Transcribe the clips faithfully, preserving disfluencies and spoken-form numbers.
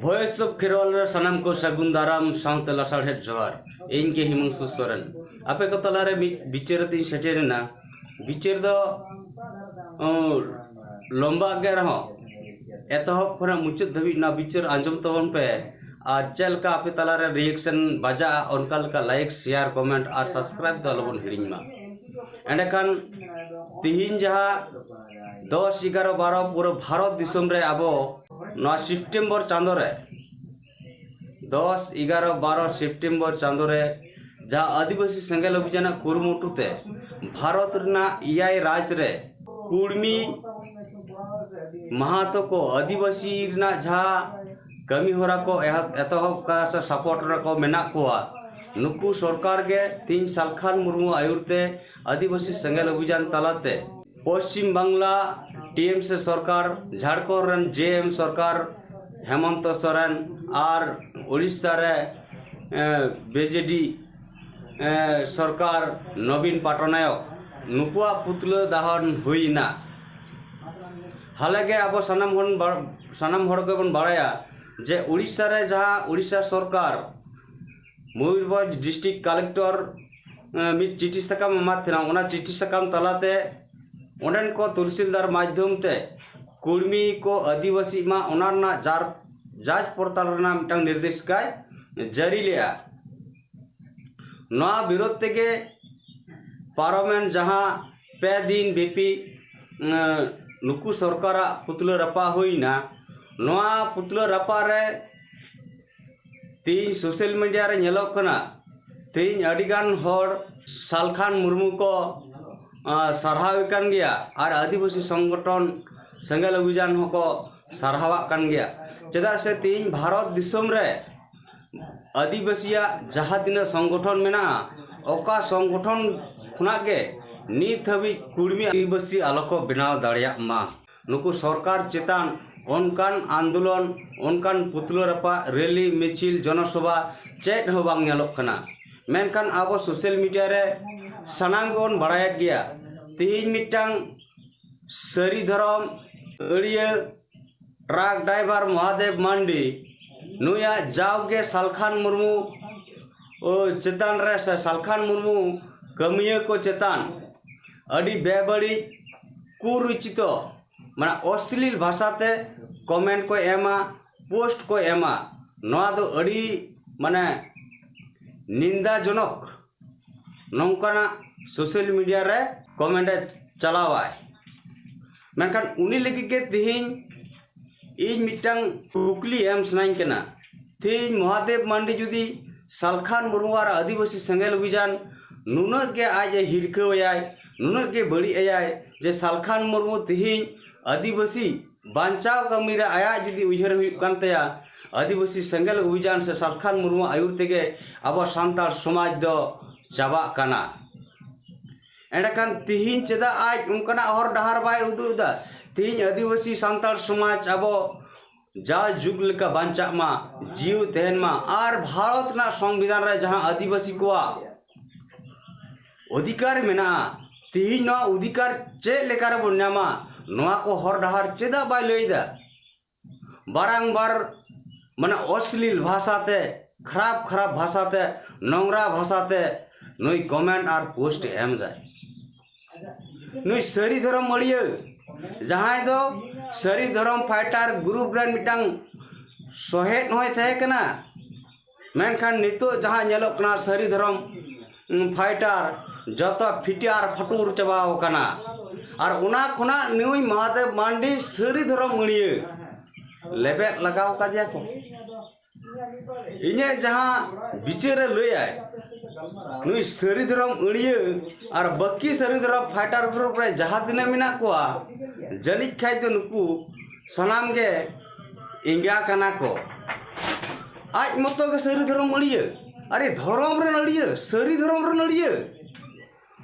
Voice of Kherwal ᱨᱮ ᱥᱟᱱᱟᱢ ᱠᱚ ᱥᱟᱹᱜᱩᱱ ᱫᱟᱨᱟᱢ ᱥᱟᱶᱛᱮ ᱞᱟᱥᱟᱲᱦᱮᱫ ᱡᱚᱦᱟᱨ᱾ ᱤᱧ ᱜᱮ ᱦᱤᱢᱟᱝᱥᱩ ᱥᱚᱨᱮᱱ᱾ ᱟᱯᱮ ᱠᱚ ᱛᱟᱞᱟᱨᱮ ᱢᱤᱫ ᱵᱤᱪᱟᱹᱨ ᱟᱛᱮᱧ ᱥᱮᱴᱮᱨ ᱮᱱᱟ᱾ ᱵᱤᱪᱟᱹᱨ ᱫᱚ ᱞᱚᱢᱵᱟᱜ ᱜᱮ ᱨᱮᱦᱚᱸ, ᱮᱛᱚᱦᱚᱵ ᱠᱷᱚᱱᱟᱜ ᱢᱩᱪᱟᱹᱫ ᱫᱷᱟᱹᱵᱤᱡ ᱱᱚᱣᱟ ᱵᱤᱪᱟᱹᱨ ᱟᱸᱡᱚᱢ ᱛᱟᱵᱚᱱ ᱯᱮ᱾ ᱟᱨ ᱪᱮᱫ ᱞᱮᱠᱟ ᱟᱯᱮ ᱛᱟᱞᱟᱨᱮ ᱨᱤᱭᱮᱠᱥᱚᱱ ᱵᱟᱡᱟᱜᱼᱟ, ᱚᱱᱠᱟ ᱞᱮᱠᱟ ᱞᱟᱭᱤᱠ, ᱥᱮᱭᱟᱨ, ᱠᱚᱢᱮᱱᱴ ᱟᱨ ᱥᱟᱵᱥᱠᱨᱟᱭᱤᱵ ᱫᱚ ᱟᱞᱚᱵᱚᱱ ᱦᱤᱲᱤᱧ ᱢᱟ᱾ ᱮᱸᱰᱮᱠᱷᱟᱱ ᱛᱤᱦᱤᱧ ᱡᱟᱦᱟᱸ ᱫᱚᱥ ᱮᱜᱟᱨᱚ ᱵᱟᱨᱚ ᱯᱩᱨᱟᱹ ᱵᱷᱟᱨᱚᱛ ᱫᱤᱥᱚᱢ ᱨᱮ ᱟᱵᱚ ᱱᱚᱣᱟ ᱥᱮᱯᱴᱮᱢᱵᱚᱨ ᱪᱟᱸᱫᱳ ᱨᱮ, ᱫᱚᱥ ᱮᱜᱟᱨᱚ ᱵᱟᱨᱚ ᱥᱮᱯᱴᱮᱢᱵᱚᱨ ᱪᱟᱸᱫᱳ ᱨᱮ ᱡᱟᱦᱟᱸ ᱟᱹᱫᱤᱵᱟᱹᱥᱤ ᱥᱮᱸᱜᱮᱞ ᱚᱵᱷᱤᱡᱟᱱᱟᱜ ᱠᱩᱨᱩᱢᱩᱴᱩ ᱛᱮ ᱵᱷᱟᱨᱚᱛ ᱨᱮᱱᱟᱜ ᱮᱭᱟᱭ ᱨᱟᱡᱽ ᱨᱮ ᱠᱩᱲᱢᱤ, ᱢᱟᱦᱟᱛᱚ ᱠᱚ, ᱟᱹᱫᱤᱵᱟᱹᱥᱤ ᱨᱮᱱᱟᱜ ᱡᱟᱦᱟᱸ ᱠᱟᱹᱢᱤ ᱦᱚᱨᱟ ᱠᱚ ᱮᱦᱚᱵ, ᱮᱛᱚᱦᱚᱵ ᱠᱟᱜᱼᱟ ᱥᱮ ᱥᱟᱯᱳᱨᱴ ᱨᱮᱠᱚ ᱢᱮᱱᱟᱜ ᱠᱚᱣᱟ, ᱱᱩᱠᱩ ᱥᱚᱨᱠᱟᱨ ᱜᱮ ᱛᱤᱦᱤᱧ ᱥᱟᱞᱠᱷᱟᱱ ᱢᱩᱨᱢᱩ ᱟᱭᱩᱨ ᱛᱮ ᱟᱹᱫᱤᱵᱟᱹᱥᱤ ᱥᱮᱸᱜᱮᱞ ᱚᱵᱷᱤᱡᱟᱱ ᱛᱟᱞᱟᱛᱮ ᱯᱚᱥᱪᱤᱢ ᱵᱟᱝᱞᱟ ᱴᱤ ᱮᱢ ᱥᱤ ᱥᱚᱨᱠᱟᱨ, ᱡᱷᱟᱲᱠᱷᱚᱸᱰ ᱨᱮᱱ ᱡᱮ ᱮᱢ ᱥᱚᱨᱠᱟᱨ, ᱦᱮᱢᱚᱱᱛᱚ ᱥᱚᱨᱮᱱ, ᱟᱨ ᱩᱲᱤᱥᱥᱟ ᱨᱮ ᱵᱤ ᱡᱮ ᱰᱤ ᱥᱚᱨᱠᱟᱨ, ᱱᱚᱵᱤᱱ ᱯᱟᱴᱱᱟᱭᱚᱠ, ᱱᱩᱠᱩᱣᱟᱜ ᱯᱩᱛᱞᱟᱹ ᱫᱟᱦᱚᱱ ᱦᱩᱭᱱᱟ᱾ ᱦᱟᱞᱮ ᱜᱮ ᱟᱵᱚ ᱥᱟᱱᱟᱢ ᱦᱚᱲ ᱵᱟ-, ᱥᱟᱱᱟᱢ ᱦᱚᱲ ᱜᱮᱵᱚᱱ ᱵᱟᱲᱟᱭᱟ ᱡᱮ ᱩᱲᱤᱥᱥᱟ ᱨᱮ ᱡᱟᱦᱟᱸ ᱩᱲᱤᱥᱥᱟ ᱥᱚᱨᱠᱟᱨ ᱢᱚᱭᱩᱨᱵᱷᱚᱸᱡᱽ ᱰᱤᱥᱴᱨᱤᱠᱴ ᱠᱟᱞᱮᱠᱴᱚᱨ ᱢᱤᱫ ᱪᱤᱴᱷᱤ ᱥᱟᱠᱟᱢ ᱮᱢᱟᱫ ᱛᱟᱦᱮᱱᱟ᱾ ᱚᱱᱟ ᱪᱤᱴᱷᱤ ᱥᱟᱠᱟᱢ ᱛᱟᱞᱟᱛᱮ ᱚᱸᱰᱮᱱ ᱠᱚ ᱛᱚᱦᱥᱤᱞᱫᱟᱨ ᱢᱟᱫᱽᱫᱷᱚᱢ ᱛᱮ ᱠᱩᱲᱢᱤ ᱠᱚ ᱟᱹᱫᱤᱵᱟᱹᱥᱤᱜ ᱢᱟ, ᱚᱱᱟ ᱨᱮᱱᱟᱜ ᱡᱟᱨ-, ᱡᱟᱸᱪ ᱯᱚᱲᱛᱟᱞ ᱨᱮᱱᱟᱜ ᱢᱤᱫᱴᱟᱝ ᱱᱤᱨᱫᱮᱥᱤᱠᱟᱭ ᱡᱟᱹᱨᱤ ᱞᱮᱜᱼᱟ᱾ ᱱᱚᱣᱟ ᱵᱤᱨᱳᱫᱷ ᱛᱮᱜᱮ ᱯᱟᱨᱚᱢᱮᱱ ᱡᱟᱦᱟᱸ ᱯᱮ ᱫᱤᱱ ᱵᱮᱯᱤ, ᱮᱸ, ᱱᱩᱠᱩ ᱥᱚᱨᱠᱟᱨᱟᱜ ᱯᱩᱛᱞᱟᱹ ᱨᱟᱯᱟᱜ ᱦᱩᱭᱱᱟ᱾ ᱱᱚᱣᱟ ᱯᱩᱛᱞᱟᱹ ᱨᱟᱯᱟᱜ ᱨᱮ ᱛᱮᱦᱤᱧ ᱥᱳᱥᱟᱞ ᱢᱤᱰᱤᱭᱟ ᱨᱮ ᱧᱮᱞᱚᱜ ᱠᱟᱱᱟ, ᱛᱮᱦᱤᱧ ᱟᱹᱰᱤᱜᱟᱱ ᱦᱚᱲ ᱥᱟᱞᱠᱷᱟᱱ ᱢᱩᱨᱢᱩ ᱠᱚ, ᱟᱸ, ᱥᱟᱨᱦᱟᱣᱮ ᱠᱟᱱ ᱜᱮᱭᱟ ᱟᱨ ᱟᱹᱫᱤᱵᱟᱹᱥᱤ ᱥᱚᱝᱜᱚᱴᱷᱚᱱ ᱥᱮᱸᱜᱮᱞ ᱚᱵᱷᱤᱡᱟᱱ ᱦᱚᱸᱠᱚ ᱥᱟᱨᱦᱟᱣᱟᱜ ᱠᱟᱱ ᱜᱮᱭᱟ᱾ ᱪᱮᱫᱟᱜ ᱥᱮ ᱛᱮᱦᱤᱧ ᱵᱷᱟᱨᱚᱛ ᱫᱤᱥᱚᱢ ᱨᱮ ᱟᱹᱫᱤᱵᱟᱹᱥᱤᱭᱟᱜ ᱡᱟᱦᱟᱸ ᱛᱤᱱᱟᱹᱜ ᱥᱚᱝᱜᱚᱴᱷᱚᱱ ᱢᱮᱱᱟᱜᱼᱟ, ᱚᱠᱟ ᱥᱚᱝᱜᱚᱴᱷᱚᱱ ᱠᱷᱚᱱᱟᱜ ᱜᱮ ᱱᱤᱛ ᱦᱟᱹᱵᱤᱡ ᱠᱩᱲᱢᱤ ᱟᱹᱫᱤᱵᱟᱹᱥᱤ ᱟᱞᱚ ᱠᱚ ᱵᱮᱱᱟᱣ ᱫᱟᱲᱮᱭᱟᱜ ᱢᱟ᱾ ᱱᱩᱠᱩ ᱥᱚᱨᱠᱟᱨ ᱪᱮᱛᱟᱱ ᱚᱱᱠᱟᱱ ᱟᱱᱫᱳᱞᱚᱱ, ᱚᱱᱠᱟᱱ ᱯᱩᱛᱞᱟᱹ ᱨᱟᱯᱟᱜ, ᱨᱮᱞᱤ, ᱢᱤᱪᱷᱤᱞ, ᱡᱚᱱᱚᱥᱚᱵᱷᱟ ᱪᱮᱫ ᱦᱚᱸ ᱵᱟᱝ ᱧᱮᱞᱚᱜ ᱠᱟᱱᱟ᱾ ᱢᱮᱱᱠᱷᱟᱱ ᱟᱵᱚ ᱥᱳᱥᱟᱞ ᱢᱤᱰᱤᱭᱟ ᱨᱮ ᱥᱟᱱᱟᱢ ᱜᱮᱵᱚᱱ ᱵᱟᱲᱟᱭᱮᱫ ᱜᱮᱭᱟ, ᱛᱮᱦᱤᱧ ᱢᱤᱫᱴᱟᱝ ᱥᱟᱹᱨᱤ ᱫᱷᱚᱨᱚᱢ ᱟᱹᱲᱤᱭᱟᱹ ᱴᱨᱟᱠ ᱰᱨᱟᱭᱵᱷᱟᱨ ᱢᱚᱦᱟᱫᱮᱵ ᱢᱟᱱᱰᱤ ᱱᱩᱭᱟᱜ ᱡᱟᱣᱜᱮ ᱥᱟᱞᱠᱷᱟᱱ ᱢᱩᱨᱢᱩ ᱪᱮᱛᱟᱱ ᱨᱮ ᱥᱮ ᱥᱟᱞᱠᱷᱟᱱ ᱢᱩᱨᱢᱩ ᱠᱟᱹᱢᱤᱭᱟᱹ ᱠᱚ ᱪᱮᱛᱟᱱ ᱟᱹᱰᱤ ᱵᱮᱵᱟᱹᱲᱤᱡ ᱠᱩᱨᱩᱪᱤᱛᱚ, ᱢᱟᱱᱮ ᱚᱥᱞᱤᱞ ᱵᱷᱟᱥᱟᱛᱮ ᱠᱚᱢᱮᱱᱴ ᱠᱚ ᱮᱢᱟ, ᱯᱳᱥᱴ ᱠᱚ ᱮᱢᱟ᱾ ᱱᱚᱣᱟ ᱫᱚ ᱟᱹᱰᱤ ᱢᱟᱱᱮ ᱱᱤᱱᱫᱟᱡᱚᱱᱚᱠ ᱱᱚᱝᱠᱟᱱᱟᱜ ᱥᱳᱥᱟᱞ ᱢᱤᱰᱤᱭᱟ ᱨᱮ ᱠᱚᱢᱮᱱᱴ ᱮ ᱪᱟᱞᱟᱣᱟᱭ᱾ ᱢᱮᱱᱠᱷᱟᱱ ᱩᱱᱤ ᱞᱟᱹᱜᱤᱫ ᱜᱮ ᱛᱮᱦᱮᱧ ᱤᱧ ᱢᱤᱫᱴᱟᱝ ᱠᱩᱠᱞᱤ ᱮᱢ ᱥᱟᱱᱟᱧ ᱠᱟᱱᱟ᱾ ᱛᱮᱦᱮᱧ ᱢᱚᱦᱟᱫᱮᱵ ᱢᱟᱱᱰᱤ ᱡᱩᱫᱤ ᱥᱟᱞᱠᱷᱟᱱ ᱢᱩᱨᱢᱩ ᱟᱨ ᱟᱹᱫᱤᱵᱟᱹᱥᱤ ᱥᱮᱸᱜᱮᱞ ᱚᱵᱷᱤᱡᱟᱱ ᱱᱩᱱᱟᱹᱜ ᱜᱮ ᱟᱡ ᱮ ᱦᱤᱨᱠᱟᱹᱣ ᱟᱭᱟᱭ, ᱱᱩᱱᱟᱹᱜ ᱜᱮ ᱵᱟᱹᱲᱤᱡ ᱟᱭᱟᱭ, ᱡᱮ ᱥᱟᱞᱠᱷᱟᱱ ᱢᱩᱨᱢᱩ ᱛᱮᱦᱮᱧ ᱟᱹᱫᱤᱵᱟᱹᱥᱤ ᱵᱟᱧᱪᱟᱣ ᱠᱟᱹᱢᱤ ᱨᱮ ᱟᱭᱟᱜ ᱡᱩᱫᱤ ᱩᱭᱦᱟᱹᱨ ᱦᱩᱭᱩᱜ ᱠᱟᱱ ᱛᱟᱭᱟ, ᱟᱹᱫᱤᱵᱟᱹᱥᱤ ᱥᱮᱸᱜᱮᱞ ᱚᱵᱷᱤᱡᱟᱱ ᱥᱮ ᱥᱟᱞᱠᱷᱟᱱ ᱢᱩᱨᱢᱩ ᱟᱹᱭᱩᱨ ᱛᱮᱜᱮ ᱟᱵᱚ ᱥᱟᱱᱛᱟᱲ ᱥᱚᱢᱟᱡᱽ ᱫᱚ ᱪᱟᱵᱟᱜ ᱠᱟᱱᱟ᱾ ᱮᱸᱰᱮᱠᱷᱟᱱ ᱛᱤᱦᱤᱧ ᱪᱮᱫᱟᱜ ᱟᱡ ᱚᱱᱠᱟᱱᱟᱜ ᱦᱚᱨ ᱰᱟᱦᱟᱨ ᱵᱟᱭ ᱩᱫᱩᱜ ᱮᱫᱟ? ᱛᱤᱦᱤᱧ ᱟᱹᱫᱤᱵᱟᱹᱥᱤ ᱥᱟᱱᱛᱟᱲ ᱥᱚᱢᱟᱡᱽ ᱟᱵᱚ ᱡᱟᱣ ᱡᱩᱜᱽ ᱞᱮᱠᱟ ᱵᱟᱧᱪᱟᱜ ᱢᱟ, ᱡᱤᱭᱟᱹᱲ ᱛᱟᱦᱮᱱ ᱢᱟ, ᱟᱨ ᱵᱷᱟᱨᱚᱛ ᱨᱮᱱᱟᱜ ᱥᱚᱝᱵᱤᱫᱷᱟᱱ ᱨᱮ ᱡᱟᱦᱟᱸ ᱟᱹᱫᱤᱵᱟᱹᱥᱤ ᱠᱚᱣᱟᱜ ᱚᱫᱷᱤᱠᱟᱨ ᱢᱮᱱᱟᱜᱼᱟ, ᱛᱤᱦᱤᱧ ᱱᱚᱣᱟ ᱚᱫᱷᱤᱠᱟᱨ ᱪᱮᱫ ᱞᱮᱠᱟ ᱨᱮᱵᱚᱱ ᱧᱟᱢᱟ, ᱱᱚᱣᱟ ᱠᱚ ᱦᱚᱨ ᱰᱟᱦᱟᱨ ᱪᱮᱫᱟᱜ ᱵᱟᱭ ᱞᱟᱹᱭ ᱮᱫᱟ? ᱵᱟᱨᱟᱝᱵᱟᱨ ᱢᱟᱱᱮ ᱚᱥᱞᱤᱞ ᱵᱷᱟᱥᱟᱛᱮ, ᱠᱷᱟᱨᱟᱯ ᱠᱷᱟᱨᱟᱯ ᱵᱷᱟᱥᱟᱛᱮ, ᱱᱚᱝᱨᱟ ᱵᱷᱟᱥᱟᱛᱮ ᱱᱩᱭ ᱠᱚᱢᱮᱱᱴ ᱟᱨ ᱯᱳᱥᱴ ᱮ ᱮᱢ ᱮᱫᱟᱭ᱾ ᱱᱩᱭ ᱥᱟᱹᱨᱤ ᱫᱷᱚᱨᱚᱢ ᱟᱹᱲᱤᱭᱟᱹ, ᱡᱟᱦᱟᱸᱭ ᱫᱚ ᱥᱟᱹᱨᱤ ᱫᱷᱚᱨᱚᱢ ᱯᱷᱟᱭᱴᱟᱨ ᱜᱨᱩᱯ ᱨᱮᱱ ᱢᱤᱫᱴᱟᱝ ᱥᱚᱦᱮᱫ ᱦᱚᱸᱭ ᱛᱟᱦᱮᱸ ᱠᱟᱱᱟ, ᱢᱮᱱᱠᱷᱟᱱ ᱱᱤᱛᱚᱜ ᱡᱟᱦᱟᱸ ᱧᱮᱞᱚᱜ ᱠᱟᱱᱟ, ᱥᱟᱹᱨᱤ ᱫᱷᱚᱨᱚᱢ, ᱩᱢ, ᱯᱷᱟᱭᱴᱟᱨ ᱡᱚᱛᱚ ᱯᱷᱤᱴᱟᱨ ᱯᱷᱟᱴᱩᱨ ᱪᱟᱵᱟᱣ ᱠᱟᱱᱟ᱾ ᱟᱨ ᱚᱱᱟ ᱠᱷᱚᱱᱟᱜ ᱱᱩᱭ ᱢᱚᱦᱟᱫᱮᱵ ᱢᱟᱱᱰᱤ ᱥᱟᱹᱨᱤ ᱫᱷᱚᱨᱚᱢ ᱟᱹᱲᱤᱭᱟᱹ ᱞᱮᱵᱮᱫ ᱞᱟᱜᱟᱣ ᱠᱟᱫᱮᱭᱟ ᱠᱚ᱾ ᱤᱧᱟᱹᱜ ᱡᱟᱦᱟᱸ ᱵᱤᱪᱟᱹᱨᱮ ᱞᱟᱹᱭᱟᱭ, ᱱᱩᱭ ᱥᱟᱹᱨᱤ ᱫᱷᱚᱨᱚᱢ ᱟᱹᱲᱤᱭᱟᱹ ᱟᱨ ᱵᱟᱹᱠᱤ ᱥᱟᱹᱨᱤ ᱫᱷᱚᱨᱚᱢ ᱯᱷᱟᱭᱴᱟᱨ ᱜᱨᱩᱯ ᱨᱮ ᱡᱟᱦᱟᱸ ᱛᱤᱱᱟᱹᱜ ᱢᱮᱱᱟᱜ ᱠᱚᱣᱟ, ᱡᱟᱹᱱᱤᱡ ᱠᱷᱟᱡ ᱫᱚ ᱱᱩᱠᱩ ᱥᱟᱱᱟᱢ ᱜᱮ ᱮᱸᱜᱟ ᱠᱟᱱᱟ ᱠᱚ᱾ ᱟᱡ ᱢᱚᱛᱚ ᱜᱮ ᱥᱟᱹᱨᱤ ᱫᱷᱚᱨᱚᱢ ᱟᱹᱲᱤᱭᱟᱹ, ᱟᱨᱮ ᱫᱷᱚᱨᱚᱢ ᱨᱮᱱ ᱟᱹᱲᱤᱭᱟᱹ, ᱥᱟᱹᱨᱤ ᱫᱷᱚᱨᱚᱢ ᱨᱮᱱ ᱟᱹᱲᱤᱭᱟᱹ᱾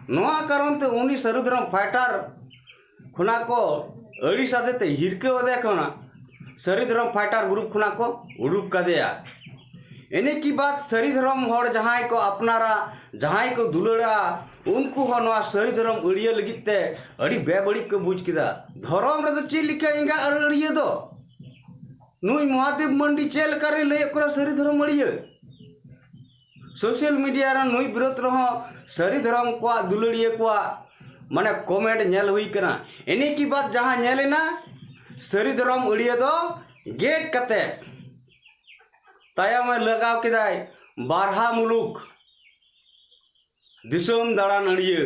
ᱱᱚᱣᱟ ᱠᱟᱨᱚᱱ ᱛᱮ ᱩᱱᱤ ᱥᱟᱹᱨᱤ ᱫᱷᱚᱨᱚᱢ ᱯᱷᱟᱭᱴᱟᱨ ᱠᱷᱚᱱᱟᱜ ᱠᱚ ᱟᱹᱲᱤᱥ ᱟᱫᱮ ᱛᱮ ᱦᱤᱨᱠᱟᱹ ᱟᱫᱮ ᱠᱷᱚᱱᱟᱜ ᱥᱟᱹᱨᱤ ᱫᱷᱚᱨᱚᱢ ᱯᱷᱟᱭᱴᱟᱨ ᱜᱨᱩᱯ ᱠᱷᱚᱱᱟᱜ ᱠᱚ ᱩᱰᱩᱠ ᱠᱟᱫᱮᱭᱟ᱾ ᱤᱱᱟᱹ ᱠᱤ ᱵᱟᱫ ᱥᱟᱹᱨᱤ ᱫᱷᱚᱨᱚᱢ ᱦᱚᱲ ᱡᱟᱦᱟᱸᱭ ᱠᱚ ᱟᱯᱱᱟᱨᱟ, ᱡᱟᱦᱟᱸᱭ ᱠᱚ ᱫᱩᱞᱟᱹᱲᱟ, ᱩᱱᱠᱩ ᱦᱚᱸ ᱱᱚᱣᱟ ᱥᱟᱹᱨᱤ ᱫᱷᱚᱨᱚᱢ ᱟᱹᱲᱤᱭᱟᱹ ᱞᱟᱹᱜᱤᱫ ᱛᱮ ᱟᱹᱰᱤ ᱵᱮᱵᱟᱹᱲᱤᱡ ᱠᱚ ᱵᱩᱡᱽ ᱠᱮᱫᱟ᱾ ᱫᱷᱚᱨᱚᱢ ᱨᱮᱫᱚ ᱪᱮᱫ ᱞᱮᱠᱟ ᱮᱸᱜᱟ ᱟᱹᱲᱤᱭᱟᱹ ᱫᱚ? ᱱᱩᱭ ᱢᱚᱦᱟᱫᱮᱵ ᱢᱟᱱᱰᱤ ᱪᱮᱫ ᱞᱮᱠᱟᱨᱮ ᱞᱟᱹᱭᱚᱜ ᱠᱟᱱᱟ ᱥᱟᱹᱨᱤ ᱫᱷᱚᱨᱚᱢ ᱟᱹᱲᱤᱭᱟᱹ? ᱥᱳᱥᱟᱞ ᱢᱤᱰᱤᱭᱟ ᱨᱮ ᱱᱩᱭ ᱵᱤᱨᱳᱫᱷ ᱨᱮᱦᱚᱸ ᱥᱟᱹᱨᱤ ᱫᱷᱚᱨᱚᱢ ᱠᱚᱣᱟᱜ ᱫᱩᱞᱟᱹᱲᱤᱭᱟᱹ ᱠᱚᱣᱟᱜ ᱢᱟᱱᱮ ᱠᱚᱢᱮᱱᱴ ᱧᱮᱞ ᱦᱩᱭ ᱠᱟᱱᱟ᱾ ᱤᱱᱟᱹ ᱠᱤ ᱵᱟᱫ ᱡᱟᱦᱟᱸ ᱧᱮᱞ ᱮᱱᱟ, ᱥᱟᱹᱨᱤ ᱫᱷᱚᱨᱚᱢ ᱟᱹᱲᱤᱭᱟᱹ ᱫᱚ ᱜᱮᱫ ᱠᱟᱛᱮ ᱛᱟᱭᱚᱢᱮ ᱞᱟᱜᱟᱣ ᱠᱮᱫᱟᱭ ᱵᱟᱨᱦᱟ ᱢᱩᱞᱩᱠ ᱫᱤᱥᱚᱢ ᱫᱟᱬᱟᱱ ᱟᱹᱲᱤᱭᱟᱹ᱾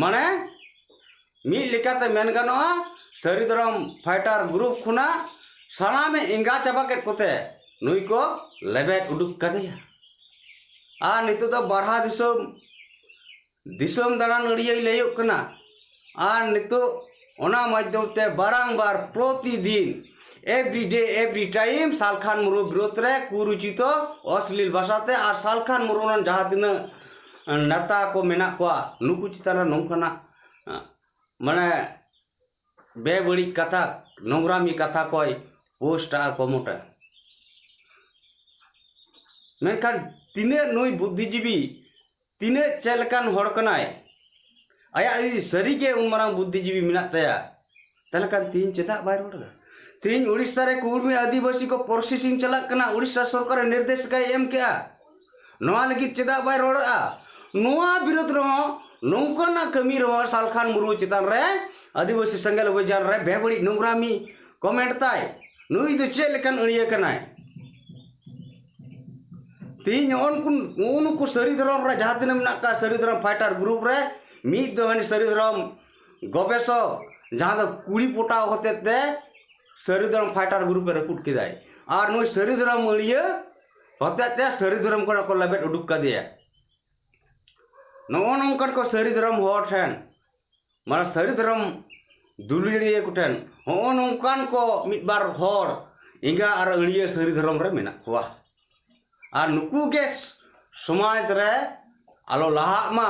ᱢᱟᱱᱮ ᱢᱤᱫ ᱞᱮᱠᱟᱛᱮ ᱢᱮᱱ ᱜᱟᱱᱚᱜᱼᱟ, ᱥᱟᱹᱨᱤ ᱫᱷᱚᱨᱚᱢ ᱯᱷᱟᱭᱴᱟᱨ ᱜᱨᱩᱯ ᱠᱷᱚᱱᱟᱜ ᱥᱟᱱᱟᱢᱮ ᱮᱸᱜᱟ ᱪᱟᱵᱟ ᱠᱮᱫ ᱠᱚᱛᱮ ᱱᱩᱭ ᱠᱚ ᱞᱮᱵᱮᱫ ᱩᱰᱩᱠ ᱠᱟᱫᱮᱭᱟ᱾ ᱟᱨ ᱱᱤᱛᱚᱜ ᱫᱚ ᱵᱟᱨᱦᱟ ᱫᱤᱥᱚᱢ ᱫᱤᱥᱚᱢ ᱫᱟᱬᱟᱱ ᱟᱹᱲᱤᱭᱟᱹᱭ ᱞᱟᱹᱭᱚᱜ ᱠᱟᱱᱟ᱾ ᱟᱨ ᱱᱤᱛᱚᱜ ᱚᱱᱟ ᱢᱟᱫᱽᱫᱷᱚᱢ ᱛᱮ ᱵᱟᱨᱟᱝᱵᱟᱨ ᱯᱨᱚᱛᱤᱫᱤᱱ every day every time Salkhan Murmu ᱵᱤᱨᱳᱫᱷ ᱨᱮ ᱠᱩᱨᱩᱪᱤᱛᱚ ᱚᱥᱞᱤᱞ ᱵᱷᱟᱥᱟᱛᱮ ᱟᱨ ᱥᱟᱞᱠᱷᱟᱱ ᱢᱩᱨᱢᱩ ᱨᱮᱱ ᱡᱟᱦᱟᱸ ᱛᱤᱱᱟᱹᱜ ᱱᱮᱛᱟ ᱠᱚ ᱢᱮᱱᱟᱜ ᱠᱚᱣᱟ, ᱱᱩᱠᱩ ᱪᱮᱛᱟᱱ ᱨᱮ ᱱᱚᱝᱠᱟᱱᱟᱜ ᱢᱟᱱᱮ ᱵᱮᱵᱟᱹᱲᱤᱡ ᱠᱟᱛᱷᱟ, ᱱᱚᱝᱨᱟᱢᱤ ᱠᱟᱛᱷᱟ ᱠᱚᱭ ᱯᱳᱥᱴᱟ ᱠᱚᱢᱚᱴᱟ᱾ ᱢᱮᱱᱠᱷᱟᱱ ᱛᱤᱱᱟᱹᱜ ᱱᱩᱭ ᱵᱩᱫᱽᱫᱷᱤᱡᱤᱵᱤ, ᱛᱤᱱᱟᱹᱜ ᱪᱮᱫ ᱞᱮᱠᱟᱱ ᱦᱚᱲ ᱠᱟᱱᱟᱭ? ᱟᱭᱟᱜ ᱡᱩᱫᱤ ᱥᱟᱹᱨᱤᱜᱮ ᱩᱱ ᱢᱟᱨᱟᱝ ᱵᱩᱫᱽᱫᱷᱤᱡᱤᱵᱤ ᱢᱮᱱᱟᱜ ᱛᱟᱭᱟ, ᱛᱟᱦᱚᱞᱮ ᱠᱷᱟᱱ ᱛᱤᱦᱤᱧ ᱪᱮᱫᱟᱜ ᱵᱟᱭ ᱨᱚᱲ ᱮᱫᱟ? ᱛᱤᱦᱤᱧ ᱩᱲᱤᱥᱥᱟ ᱨᱮ ᱠᱩᱲᱢᱤ ᱟᱹᱫᱤᱵᱟᱹᱥᱤ ᱠᱚ ᱯᱨᱚᱥᱮᱥᱤᱝ ᱪᱟᱞᱟᱜ ᱠᱟᱱᱟ, ᱩᱲᱤᱥᱥᱟ ᱥᱚᱨᱠᱟᱨᱮ ᱱᱤᱨᱫᱮᱥ ᱠᱟᱭ ᱮᱢ ᱠᱮᱜᱼᱟ᱾ ᱱᱚᱣᱟ ᱞᱟᱹᱜᱤᱫ ᱪᱮᱫᱟᱜ ᱵᱟᱭ ᱨᱚᱲᱚᱜᱼᱟ? ᱱᱚᱣᱟ ᱵᱤᱨᱩᱫᱽ ᱨᱮᱦᱚᱸ, ᱱᱚᱝᱠᱟᱱᱟᱜ ᱠᱟᱹᱢᱤ ᱨᱮᱦᱚᱸ ᱥᱟᱞᱠᱷᱟᱱ ᱢᱩᱨᱢᱩ ᱪᱮᱛᱟᱱ ᱨᱮ ᱟᱹᱫᱤᱵᱟᱹᱥᱤ ᱥᱮᱸᱜᱮᱞ ᱚᱵᱷᱤᱡᱟᱱ ᱨᱮ ᱵᱮᱵᱟᱹᱲᱤᱡ ᱱᱚᱝᱨᱟᱢᱤ ᱠᱚᱢᱮᱱᱴ ᱛᱟᱭ᱾ ᱱᱩᱭ ᱫᱚ ᱪᱮᱫ ᱞᱮᱠᱟᱱ ᱟᱹᱲᱤᱭᱟᱹ ᱠᱟᱱᱟᱭ? ᱛᱮᱦᱮᱧ ᱱᱚᱜᱼᱚ ᱱᱩᱠᱩ, ᱱᱩᱜᱼᱩ ᱱᱩᱠᱩ ᱥᱟᱹᱨᱤ ᱫᱷᱚᱨᱚᱢ ᱨᱮ ᱡᱟᱦᱟᱸ ᱛᱤᱱᱟᱹᱜ ᱢᱮᱱᱟᱜ ᱠᱚᱣᱟ, ᱥᱟᱹᱨᱤ ᱫᱷᱚᱨᱚᱢ ᱯᱷᱟᱭᱴᱟᱨ ᱜᱨᱩᱯ ᱨᱮ ᱢᱤᱫ ᱫᱚ ᱦᱟᱹᱱᱤ ᱥᱟᱹᱨᱤ ᱫᱷᱚᱨᱚᱢ ᱜᱚᱵᱮᱥᱚᱠ, ᱡᱟᱦᱟᱸ ᱫᱚ ᱠᱩᱲᱤ ᱯᱚᱴᱟᱣ ᱦᱚᱛᱮᱡ ᱛᱮ ᱥᱟᱹᱨᱤ ᱫᱷᱚᱨᱚᱢ ᱯᱷᱟᱭᱴᱟᱨ ᱜᱨᱩᱯ ᱮ ᱨᱟᱹᱯᱩᱫ ᱠᱮᱫᱟᱭ, ᱟᱨ ᱱᱩᱭ ᱥᱟᱹᱨᱤ ᱫᱷᱚᱨᱚᱢ ᱟᱹᱲᱤᱭᱟᱹ ᱦᱚᱛᱮᱡ ᱛᱮ ᱥᱟᱹᱨᱤ ᱫᱷᱚᱨᱚᱢ ᱠᱷᱚᱱᱟᱜ ᱠᱚ ᱞᱮᱵᱮᱫ ᱩᱰᱩᱠ ᱠᱟᱫᱮᱭᱟ᱾ ᱱᱚᱜᱼᱚ ᱱᱚᱝᱠᱟᱱ ᱠᱚ ᱥᱟᱹᱨᱤ ᱫᱷᱚᱨᱚᱢ ᱦᱚᱲ ᱴᱷᱮᱱ, ᱢᱟᱱᱮ ᱥᱟᱹᱨᱤ ᱫᱷᱚᱨᱚᱢ ᱫᱩᱞᱟᱹᱲᱤᱭᱟᱹ ᱠᱚᱴᱷᱮᱱ ᱦᱚᱸᱜᱼᱚ ᱱᱚᱝᱠᱟᱱ ᱠᱚ ᱢᱤᱫ ᱵᱟᱨ ᱦᱚᱲ ᱮᱸᱜᱟ ᱟᱨ ᱟᱹᱲᱤᱭᱟᱹ ᱥᱟᱹᱨᱤ ᱫᱷᱚᱨᱚᱢ ᱨᱮ ᱢᱮᱱᱟᱜ ᱠᱚᱣᱟ᱾ ᱟᱨ ᱱᱩᱠᱩ ᱜᱮ ᱥᱚᱢᱟᱡᱽ ᱨᱮ ᱟᱞᱚ ᱞᱟᱦᱟᱜ ᱢᱟ,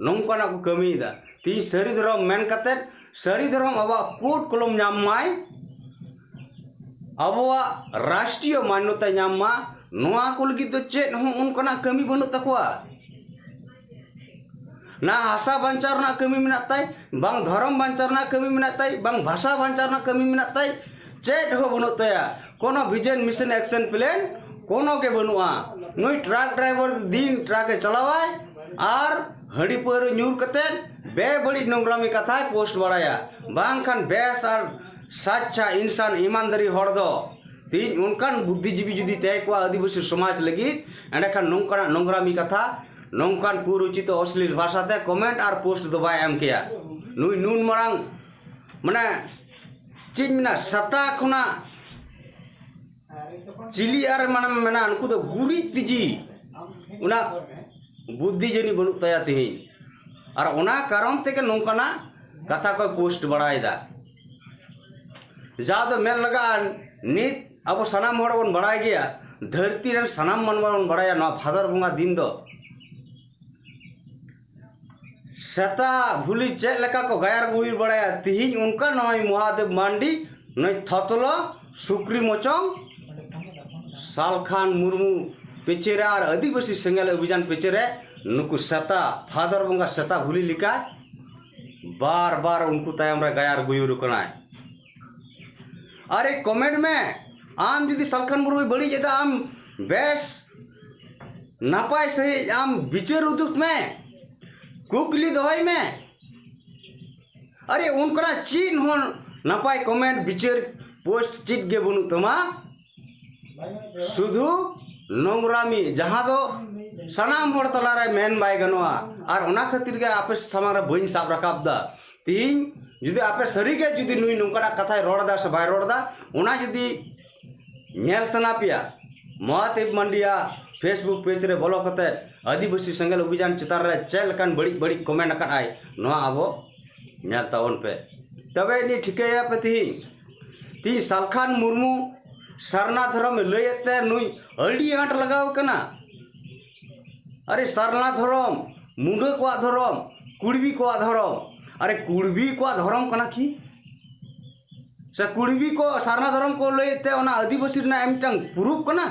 ᱱᱚᱝᱠᱟᱱᱟᱜ ᱠᱚ ᱠᱟᱹᱢᱤᱭᱮᱫᱟ᱾ ᱛᱤᱦᱤᱧ ᱥᱟᱹᱨᱤ ᱫᱷᱚᱨᱚᱢ ᱢᱮᱱ ᱠᱟᱛᱮᱫ, ᱥᱟᱹᱨᱤ ᱫᱷᱚᱨᱚᱢ ᱟᱵᱚᱣᱟᱜ ᱠᱳᱰ ᱠᱚᱞᱚᱢ ᱧᱟᱢ ᱢᱟᱭ, ᱟᱵᱚᱣᱟᱜ ᱨᱟᱥᱴᱨᱤᱭᱚ ᱢᱟᱱᱱᱚᱛᱟ ᱧᱟᱢ ᱢᱟ, ᱱᱚᱣᱟ ᱠᱚ ᱞᱟᱹᱜᱤᱫ ᱫᱚ ᱪᱮᱫ ᱦᱚᱸ ᱚᱱᱠᱟᱱᱟᱜ ᱠᱟᱹᱢᱤ ᱵᱟᱹᱱᱩᱜ ᱛᱟᱠᱚᱣᱟ᱾ ᱱᱟ ᱦᱟᱥᱟ ᱵᱟᱧᱪᱟᱣ ᱨᱮᱱᱟᱜ ᱠᱟᱹᱢᱤ ᱢᱮᱱᱟᱜ ᱛᱟᱭ, ᱵᱟᱝ ᱫᱷᱚᱨᱚᱢ ᱵᱟᱧᱪᱟᱣ ᱨᱮᱱᱟᱜ ᱠᱟᱹᱢᱤ ᱢᱮᱱᱟᱜ ᱛᱟᱭ, ᱵᱟᱝ ᱵᱷᱟᱥᱟ ᱵᱟᱧᱪᱟᱣ ᱨᱮᱱᱟᱜ ᱠᱟᱹᱢᱤ ᱢᱮᱱᱟᱜ ᱛᱟᱭ᱾ ᱪᱮᱫ ᱦᱚᱸ ᱵᱟᱹᱱᱩᱜ ᱛᱟᱭᱟ᱾ ᱠᱳᱱᱳ vision, mission, action plan ᱠᱳᱱᱳ ᱜᱮ ᱵᱟᱹᱱᱩᱜᱼᱟ᱾ ᱱᱩᱭ ᱴᱨᱟᱠ ᱰᱨᱟᱭᱵᱷᱟᱨ ᱫᱤᱱ ᱴᱨᱟᱠ ᱮ ᱪᱟᱞᱟᱣᱟᱭ ᱟᱨ ᱦᱟᱺᱰᱤ ᱯᱟᱹᱣᱨᱟᱹ ᱧᱩᱨ ᱠᱟᱛᱮᱫ ᱵᱮᱵᱟᱹᱲᱤᱡ ᱱᱚᱝᱨᱟᱢᱤ ᱠᱟᱛᱷᱟᱭ ᱯᱳᱥᱴ ᱵᱟᱲᱟᱭᱟ᱾ ᱵᱟᱝᱠᱷᱟᱱ ᱵᱮᱥ ᱟᱨ ᱥᱟᱪᱪᱟ ᱤᱱᱥᱟᱱ ᱤᱢᱟᱱᱫᱟᱨᱤ ᱦᱚᱲ ᱫᱚ ᱛᱮᱦᱮᱧ ᱚᱱᱠᱟᱱ ᱵᱩᱫᱽᱫᱷᱤᱡᱤᱵᱤ ᱡᱩᱫᱤ ᱛᱟᱦᱮᱸ ᱠᱚᱜᱼᱟ ᱟᱹᱫᱤᱵᱟᱹᱥᱤ ᱥᱚᱢᱟᱡᱽ ᱞᱟᱹᱜᱤᱫ, ᱮᱸᱰᱮᱠᱷᱟᱱ ᱱᱚᱝᱠᱟᱱᱟᱜ ᱱᱚᱝᱨᱟᱢᱤ ᱠᱟᱛᱷᱟ, ᱱᱚᱝᱠᱟᱱ ᱠᱩᱨᱩᱪᱤᱛ ᱚᱥᱞᱤᱞ ᱵᱷᱟᱥᱟᱛᱮ ᱠᱚᱢᱮᱱᱴ ᱟᱨ ᱯᱳᱥᱴ ᱫᱚ ᱵᱟᱭ ᱮᱢ ᱠᱮᱭᱟ᱾ ᱱᱩᱭ ᱱᱩᱱ ᱢᱟᱨᱟᱝ, ᱢᱟᱱᱮ, ᱪᱮᱫ ᱤᱧ ᱢᱮᱱᱟ, ᱥᱮᱛᱟ ᱠᱷᱚᱱᱟᱜ ᱪᱤᱞᱤ ᱟᱨ, ᱢᱟᱱᱮᱢ ᱢᱮᱱᱟ, ᱱᱩᱠᱩ ᱫᱚ ᱜᱩᱨᱤᱡ ᱛᱤᱡᱤ, ᱚᱱᱟ ᱵᱩᱫᱽᱫᱷᱤ ᱡᱟᱹᱱᱤᱡ ᱵᱟᱹᱱᱩᱜ ᱛᱟᱭᱟ ᱛᱮᱦᱮᱧ᱾ ᱟᱨ ᱚᱱᱟ ᱠᱟᱨᱚᱱ ᱛᱮᱜᱮ ᱱᱚᱝᱠᱟᱱᱟᱜ ᱠᱟᱛᱷᱟ ᱠᱚᱭ ᱯᱳᱥᱴ ᱵᱟᱲᱟᱭᱮᱫᱟ᱾ ᱡᱟᱦᱟᱸ ᱫᱚ ᱢᱮᱱ ᱞᱟᱜᱟᱜᱼᱟ, ᱱᱤᱛ ᱟᱵᱚ ᱥᱟᱱᱟᱢ ᱦᱚᱲ ᱵᱚᱱ ᱵᱟᱲᱟᱭ ᱜᱮᱭᱟ, ᱫᱷᱟᱹᱨᱛᱤ ᱨᱮᱱ ᱥᱟᱱᱟᱢ ᱢᱟᱱᱣᱟ ᱵᱚᱱ ᱵᱟᱲᱟᱭᱟ, ᱱᱚᱣᱟ ᱵᱷᱟᱫᱚᱨ ᱵᱚᱸᱜᱟ ᱫᱤᱱ ᱫᱚ ᱥᱮᱛᱟ ᱵᱷᱩᱞᱤ ᱪᱮᱫ ᱞᱮᱠᱟ ᱠᱚ ᱜᱟᱭᱟᱨ ᱜᱩᱭᱩᱨ ᱵᱟᱲᱟᱭᱟ᱾ ᱛᱤᱦᱤᱧ ᱚᱱᱠᱟ ᱱᱚᱜᱼᱚᱭ ᱢᱚᱦᱟᱫᱮᱵ ᱢᱟᱱᱰᱤ, ᱱᱩᱭ ᱛᱷᱚᱛᱞᱚ, ᱥᱩᱠᱨᱤ ᱢᱚᱪᱚᱝ, ᱥᱟᱞᱠᱷᱟᱱ ᱢᱩᱨᱢᱩ ᱯᱤᱪᱷᱮ ᱨᱮ ᱟᱨ ᱟᱹᱫᱤᱵᱟᱹᱥᱤ ᱥᱮᱸᱜᱮᱞ ᱚᱵᱷᱤᱡᱟᱱ ᱯᱤᱪᱷᱮ ᱨᱮ ᱱᱩᱠᱩ ᱥᱮᱛᱟ, ᱵᱷᱟᱫᱚᱨ ᱵᱚᱸᱜᱟ ᱥᱮᱛᱟ ᱵᱷᱩᱞᱤ ᱞᱮᱠᱟ ᱵᱟᱨ ᱵᱟᱨ ᱩᱱᱠᱩ ᱛᱟᱭᱚᱢ ᱨᱮ ᱜᱟᱭᱟᱨ ᱜᱩᱭᱩᱨ ᱠᱟᱱᱟᱭ᱾ ᱟᱨᱮ ᱠᱚᱢᱮᱱᱴ ᱢᱮ, ᱟᱢ ᱡᱩᱫᱤ ᱥᱟᱞᱠᱷᱟᱱ ᱢᱩᱨᱢᱩᱭ ᱵᱟᱹᱲᱤᱡ ᱮᱫᱟ, ᱟᱢ ᱵᱮᱥ ᱱᱟᱯᱟᱭ ᱥᱟᱺᱦᱤᱡ ᱟᱢ ᱵᱤᱪᱟᱹᱨ ᱩᱫᱩᱜ ᱢᱮ, ᱠᱩᱠᱞᱤ ᱫᱚᱦᱚᱭ ᱢᱮ᱾ ᱟᱨᱮ ᱚᱱᱠᱟᱱᱟᱜ ᱪᱮᱫ ᱦᱚᱸ ᱱᱟᱯᱟᱭ ᱠᱚᱢᱮᱱᱴ, ᱵᱤᱪᱟᱹᱨ, ᱯᱳᱥᱴ ᱪᱮᱫ ᱜᱮ ᱵᱟᱹᱱᱩᱜ ᱛᱟᱢᱟ, ᱥᱩᱫᱷᱩ ᱱᱚᱝᱨᱟᱢᱤ, ᱡᱟᱦᱟᱸ ᱫᱚ ᱥᱟᱱᱟᱢ ᱦᱚᱲ ᱛᱟᱞᱟᱨᱮ ᱢᱮᱱ ᱵᱟᱭ ᱜᱟᱱᱚᱜᱼᱟ᱾ ᱟᱨ ᱚᱱᱟ ᱠᱷᱟᱹᱛᱤᱨ ᱜᱮ ᱟᱯᱮ ᱥᱟᱢᱟᱝ ᱨᱮ ᱵᱟᱹᱧ ᱥᱟᱵ ᱨᱟᱠᱟᱵ ᱮᱫᱟ᱾ ᱛᱤᱦᱤᱧ ᱡᱩᱫᱤ ᱟᱯᱮ ᱥᱟᱹᱨᱤᱜᱮ ᱡᱩᱫᱤ ᱱᱩᱭ ᱱᱚᱝᱠᱟᱱᱟᱜ ᱠᱟᱛᱷᱟᱭ ᱨᱚᱲ ᱮᱫᱟ ᱥᱮ ᱵᱟᱭ ᱨᱚᱲ ᱮᱫᱟ, ᱚᱱᱟ ᱡᱩᱫᱤ ᱧᱮᱞ ᱥᱟᱱᱟ ᱯᱮᱭᱟ, ᱢᱚᱦᱟᱫᱮᱵ ᱢᱟᱱᱰᱤᱭᱟ Facebook ᱯᱮᱡᱽ ᱨᱮ ᱵᱚᱞᱚ ᱠᱟᱛᱮ ᱟᱹᱫᱤᱵᱟᱹᱥᱤ ᱥᱮᱸᱜᱮᱞ ᱚᱵᱷᱤᱡᱟᱱ ᱪᱮᱛᱟᱱ ᱨᱮ ᱪᱮᱫ ᱞᱮᱠᱟᱱ ᱵᱟᱹᱲᱤᱡ ᱵᱟᱹᱲᱤᱡ ᱠᱚᱢᱮᱱᱴ ᱟᱠᱟᱫ ᱟᱭ, ᱱᱚᱣᱟ ᱟᱵᱚ ᱧᱮᱞ ᱛᱟᱵᱚᱱ ᱯᱮ᱾ ᱛᱚᱵᱮ ᱟᱹᱱᱤᱡ ᱴᱷᱤᱠᱟᱹᱭᱟ ᱯᱮ ᱛᱤᱦᱤᱧ, ᱛᱤᱦᱤᱧ ᱥᱟᱞᱠᱷᱟᱱ ᱢᱩᱨᱢᱩ ᱥᱟᱨᱱᱟ ᱫᱷᱚᱨᱚᱢᱮ ᱞᱟᱹᱭᱮᱫ ᱛᱮ ᱱᱩᱭ ᱟᱹᱰᱤ ᱟᱸᱴ ᱞᱟᱜᱟᱣ ᱠᱟᱱᱟ᱾ ᱟᱨᱮ ᱥᱟᱨᱱᱟ ᱫᱷᱚᱨᱚᱢ, ᱢᱩᱰᱟᱹ ᱠᱚᱣᱟᱜ ᱫᱷᱚᱨᱚᱢ, ᱠᱩᱲᱵᱤ ᱠᱚᱣᱟᱜ ᱫᱷᱚᱨᱚᱢ, ᱟᱨᱮ ᱠᱩᱲᱵᱤ ᱠᱚᱣᱟᱜ ᱫᱷᱚᱨᱚᱢ ᱠᱟᱱᱟ ᱠᱤ? ᱥᱮ ᱠᱩᱲᱵᱤ ᱠᱚ ᱥᱟᱨᱱᱟ ᱫᱷᱚᱨᱚᱢ ᱠᱚ ᱞᱟᱹᱭᱮᱫ ᱛᱮ ᱚᱱᱟ ᱟᱹᱫᱤᱵᱟᱹᱥᱤ ᱨᱮᱱᱟᱜ ᱢᱤᱫᱴᱟᱝ ᱯᱨᱩᱯᱷ ᱠᱟᱱᱟ?